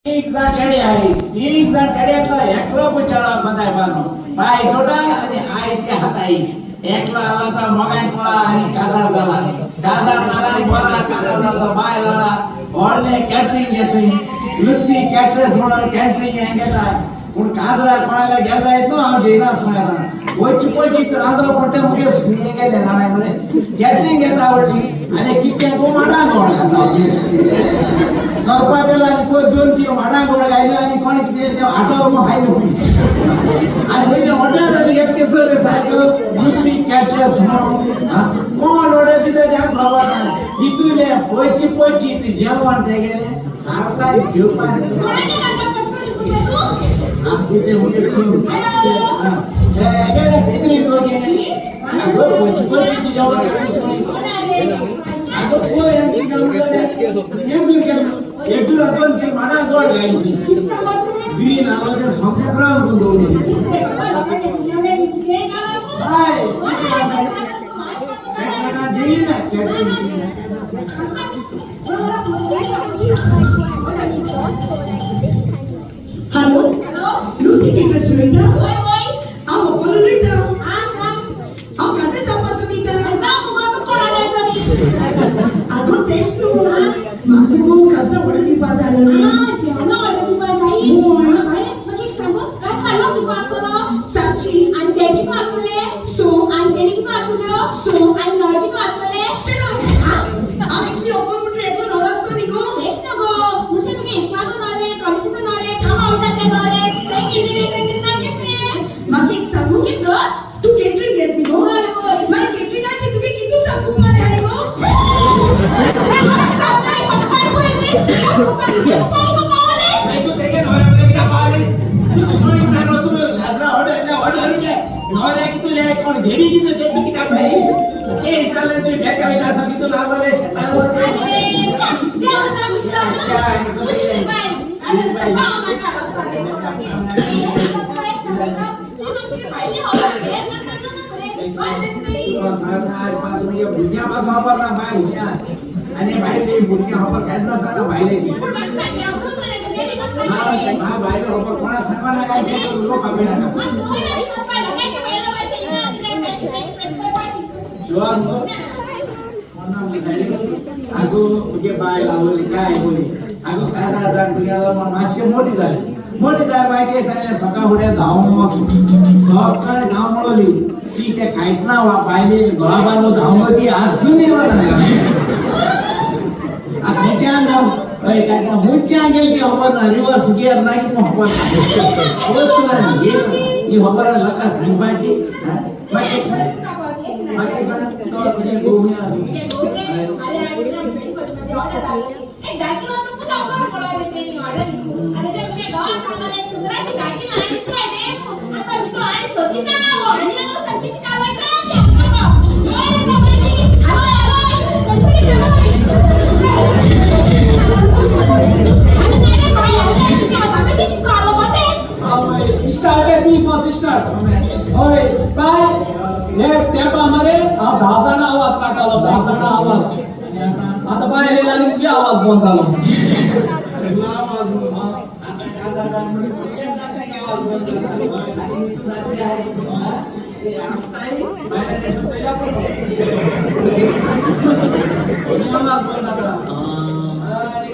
एक जण चेडे आहे, तीन जण चेड्यातलो एकलो पण चेडो बंदाय बानो पाय जोडा आणि आई ते हाताई. एकलो आला तर मोगान पळा आणि काजार झाला. काजार झाला आणि बरा काजार झाला. बाय लडा व्हडले कॅटरिंग घेतली. लुसी कॅटरस म्हणून कॅटरिंग हें घेता. पूण काजरा कोणाला घेता येत न्हू, हांव घेयनासना. वयची पयची रांदो पण तें मुगे हें गेलें ना मरे. कॅटरिंग घेता व्हडली आनी कितक्या गो माडां गोड घालता. सरपा दिला आनी पयर 2 किलो माडां गोड घायले आनी कोण कितें तें आटोर म्हूण खायलें खंय. आनी वयले हॉटेल जाली केसर सारक्यो लुसी कॅटरस म्हणून. कोण ऑर्डर दिता तें आमकां खबर ना. इतूलें पयची पयची तें जेवण तेगेलें खावपाक जेवपाक. तुजे मुगे सून गेले भितरी दोगे पयची पयची ती जेवण. आगो पोर यांनी एड्डूर गेलो. एड्डूर 2 किलो माडां गोड घायली. ग्रीन आलो ते सोमते ब्रावन करून दवरली. हय. दिना. हॅलो, लुसी केटर्स उलयता. हांव वोपल उलयता. हांव काजल जावपाचो उलयता. आगो तेच न्हू, म्हाका गो काजरा ऑर्डर दिवपा जाय आसलेली. सातशी. सो. सो. हांव इतली ओपन म्हटल्यार एकलो न्हवरो आसता न्ही गो. म्हाका एक सांगू, तूं केटरींग घेत न्ही गो? मागीर केटरिंगाची तुगे कितू सांगूंक जाय हांवें गो. तूं तेगे न्हवऱ्या कित्याक पावली? कोण विचारलो तूं काजरा ऑर्डर ऑर्डर घे न्हवऱ्या कितू ले कोण धेडी कितू ते तूं कित्याक पळय ते विचारलें. तुवें बेत्या वयता आसा कितू लागले शेतान वता. सांगता आज पासून म्हणजे भुरग्यां पासून खबर ना बायल भुरग्यां आनी बायल भुरग्यां खबर कांयच ना सांगना बायलेची. हा, बायलो खबर कोणा सांगना काय ते उलोवपाक नाका. शुअर न्हू? आगो तुगे बायल आवयली काय बोली. आगो काजार जावन तुगे मातशें मोठी जाली. मोठी जाली मागीर ते सांगलें सकाळ फुडें धांवूंक वचून सकाळी धांव म्हणली ती ते कांयच ना बायले घोवा बाजू धांवलो ती आसून येवना. खंयच्यान धांव हय काय ना खंयच्यान गेली ती खबर ना. रिवर्स गियर ना कितें खबर ना. वचून ही खबर ना लोकांक सांगपाची. मागीर एक सांग, मागीर एक सांग, तो तुगे घोव. अरे, ऑर्डर आली. एक डाकिनाचो पुता बरो पडले तेणी ऑर्डर आणि ते मुगे घोवा सांगले सुंदराची डाकिना आणि चोय रे. आता भितर आणि सोदिता आणि हांव सामकी ती कालयता. ते hello hello. Start the first start. हय बाय, हे तेंपा मरे हांव 10 जाणां आवाज काडटालो, 10 जाणां आवाज. आतां बायल येयला आनी मुगे आवाज बंद जालो. तुला आवाज आता काजार जावन म्हणजे सगळ्यात जाता की आवाज बंद जाता. आनी तूं जातली आहे ते आसताय बायलांच्या चल्या पण आवाज बंद जाता.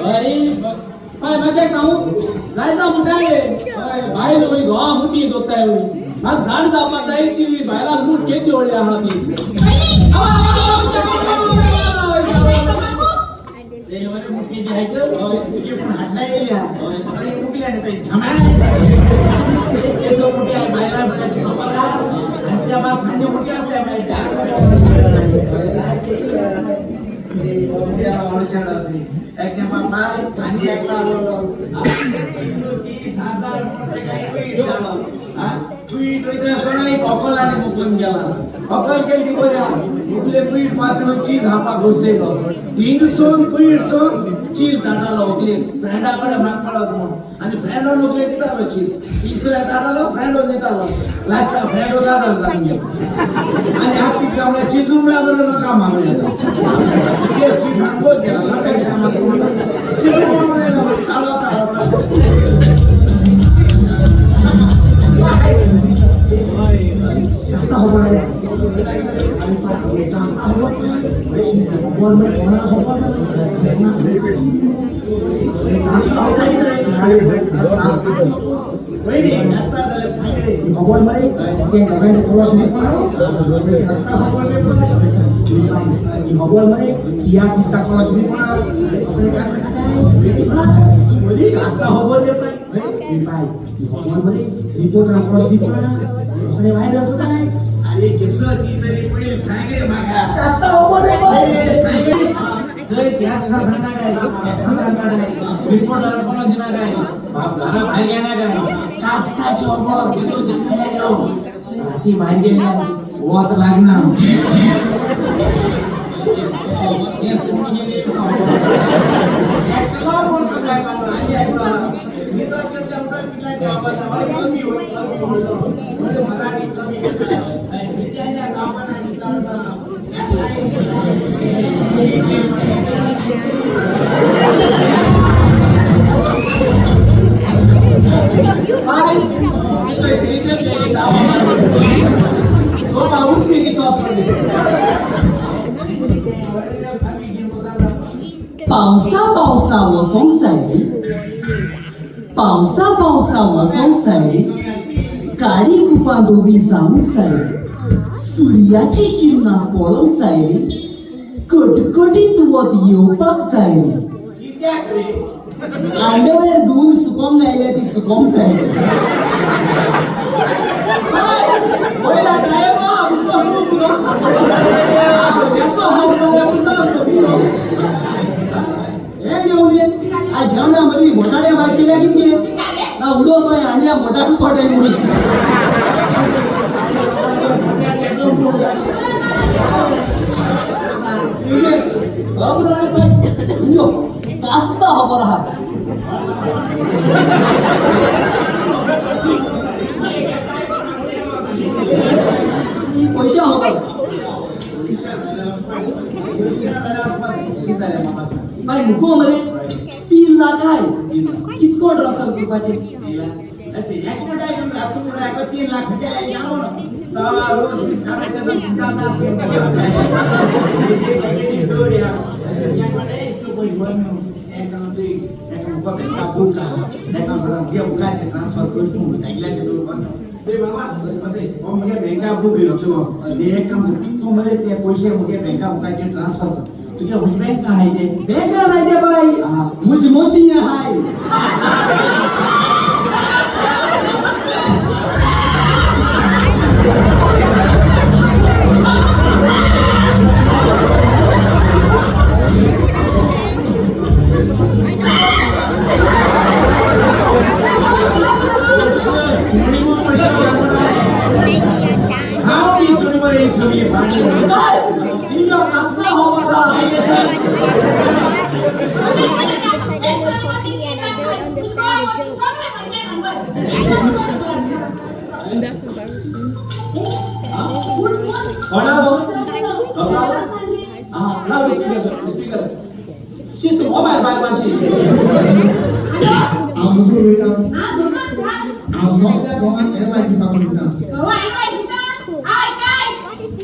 हय बाय, म्हाका एक सांगू जायचा म्हणटा. हय बायल वय घोवा मुठी दोत्ताय वय. म्हाका जाण जावपाक जाय ती बायलां मूठ केदी व्हडली आहा ती. ते मुठी जी आहे तुझी पण हाडला येयल्या. आता ही मुठली आनी थंय झमाय केसो मुठी आहे बायलां तुका खबर आहा. आनी त्या भायर सांजे मुठी आसता मागीर डाक. एकट्या बापाय आनी एकलो आसलेलो. 30,000 म्हणून तेका ट्वीट जालो. ट्वीट वयता आसतना एक होकल आनी मुकून गेला. होकल केली ती बरी आहा. मुकले पीठ पातळ चीज खावपाक घुसयलो. थिंगसून पीठ चीज धाडटालो व्हंकलेक फ्रेंडा कडेन मागपाक म्हणून. आनी फ्रेंडान व्हंकलेक दितालो चीज. थिंगसर धाडटालो, फ्रेंडोन दितालो. लास्टाक फ्रेंड काजार जावन गेलो आनी आपली कामला चीज उमळ्या बरोबर नका मारू येता. चीज सामकोच गेला. लोकांक कामाक चीज उमळून येना. चालवता. रास्ता खबर खबर मरे कोणा खबर ना रास्ता होता रास्ता रास्ता जाल्यार सांग रे खबर मरे ते मोबायल खबर रास्ता खबर रे खबर मरे किया किस्ता खबर रास्ता खबर रे पाय खबर मरे रिपोर्ट खबर व्हायरल होता है. अरे केसो ती तरी पयलीं सांग रे म्हाका. रास्ता खबर रे सांग रे जय त्या दिसा सांगना काय सांगना काय रिपोर्टर कोणा दिना काय बाप घरा भायर गेला काय कास्ताची खबर राती भायर गेल्या वत लागना हे सोडून गेले एकला म्हणतो काय आणि एकला मी तर त्यांच्या मुलात तिला त्या कमी होईल कमी होईल म्हणजे मराठी कमी विचारल्या गावांना पावसा पावसा वचोंक जाय, पावसा पावसा वचोंक जाय, काळी कुपां धवी जावंक जाय, सुर्याची किरणां पळोवंक जाय, कटकटीत वत येवपाक जाय. कित्याक रे? अंडरवेअर धुवून सुकोंक आयल्या ती सुकोंक जाय. वयला ड्रायव्हर हे घेऊन ये आ जेवणा मरी मोटाड्या भाज केल्या कितके ना उडोस मागीर आनी मोटाडू पडय म्हणून. कास्ता खबर आहा. पयशे खबर बाय मुको मरे 3 लाख आहे कितको ट्रान्सफर करपाचे? 3 लाख म्हणजे बँका बूक दिलो एक काम तूं मरे ते पयशे मुगे बँका बुकाचेर ट्रान्सफर कर. तुगे खंयची बँक आहाय ते? बँका नाही ते बाय मुज मोती हाय.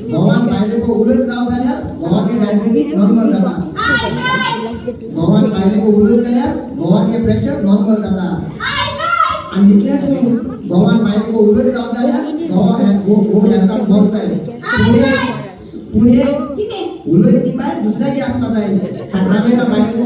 गोवान बायलेको उलयत राव जाल्यार गोवाचे डायबिटीज नॉर्मल जाता. गोवान बायलेको उलयत जाल्यार गोवाचे प्रेशर नॉर्मल जाता. आनी इतलेंच न्हू गोवान बायलेको उलयत राव जाल्यार गोवा गो हेल्थान बरो जाय. पुणे उलयत ती बायल दुसऱ्याकी आसपा जाय. साक्रामेंता बायलेको